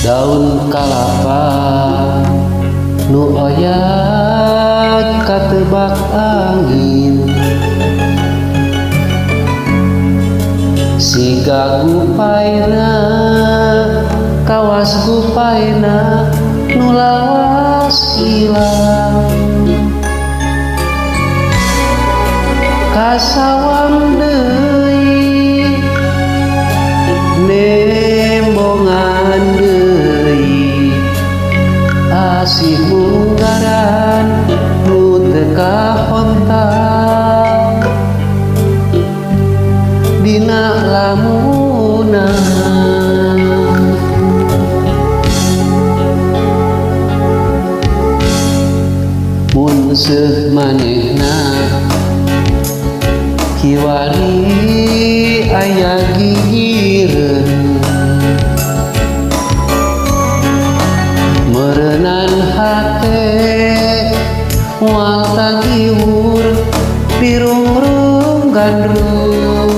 Daun kalapa nu oyag katebak angin, siga gupaina kawas gupaina nu lawas ilang. Kasawang deui nembongan deui asih munggaran nu teu kahontal dina lamunan. Mun seuh manehna kiwari aya gigireun, meureunan hate moal tagiwur dirungrung gandrung.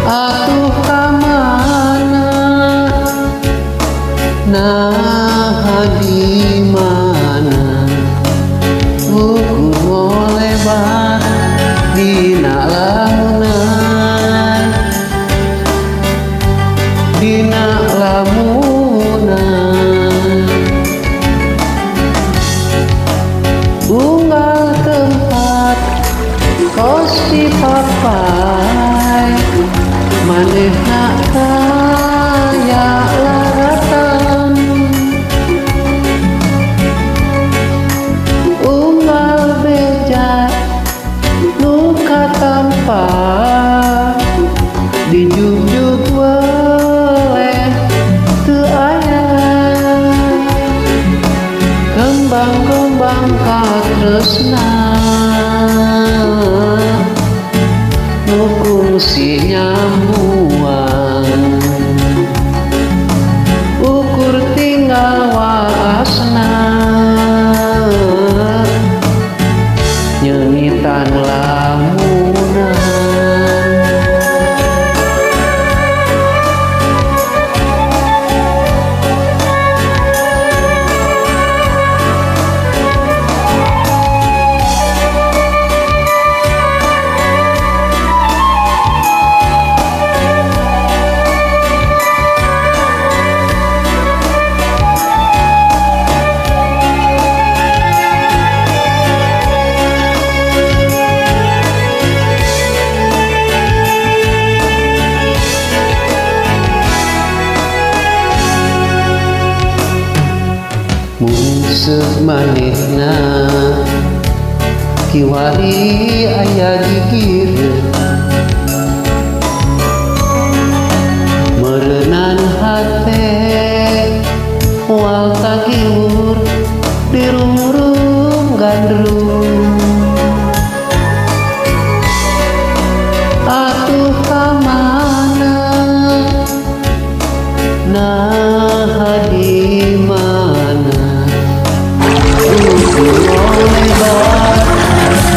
Atuh ka mana, naha di mana, ukur ngolebar dina lamunan, dina lamunan. Unggal tempat kos dipapai manehna taya laratan, unggal beja nu katampa dijugjug weleh teu aya. Kembang-kembang katresna nu kungsi nyambuan, ukur tinggal waasna nyeungitan lamunan. Mun seuh manehna kiwari aya gigireun, meureunan hate moal tagiwur dirungrung gandrung. Atuh ka mana, naha di mana, ukur ngolebar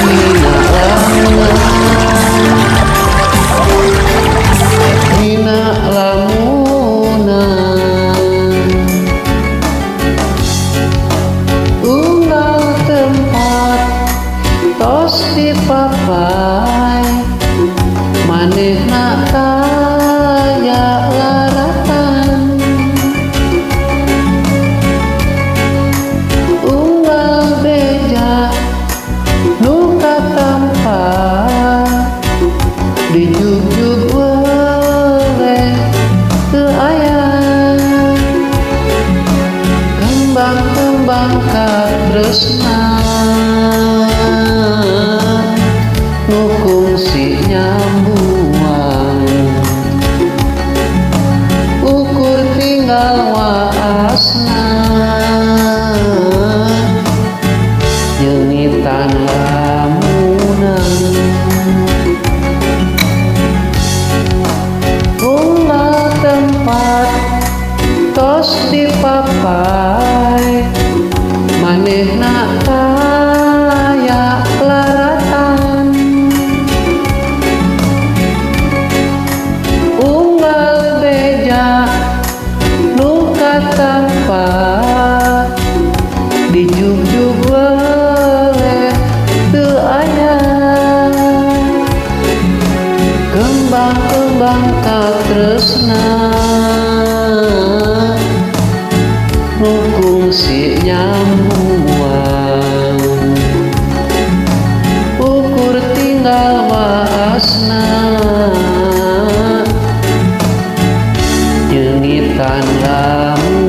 dina lamunan. Waasna nu kungsi nyambuang, ukur tinggal waasna nyeungitan lamun.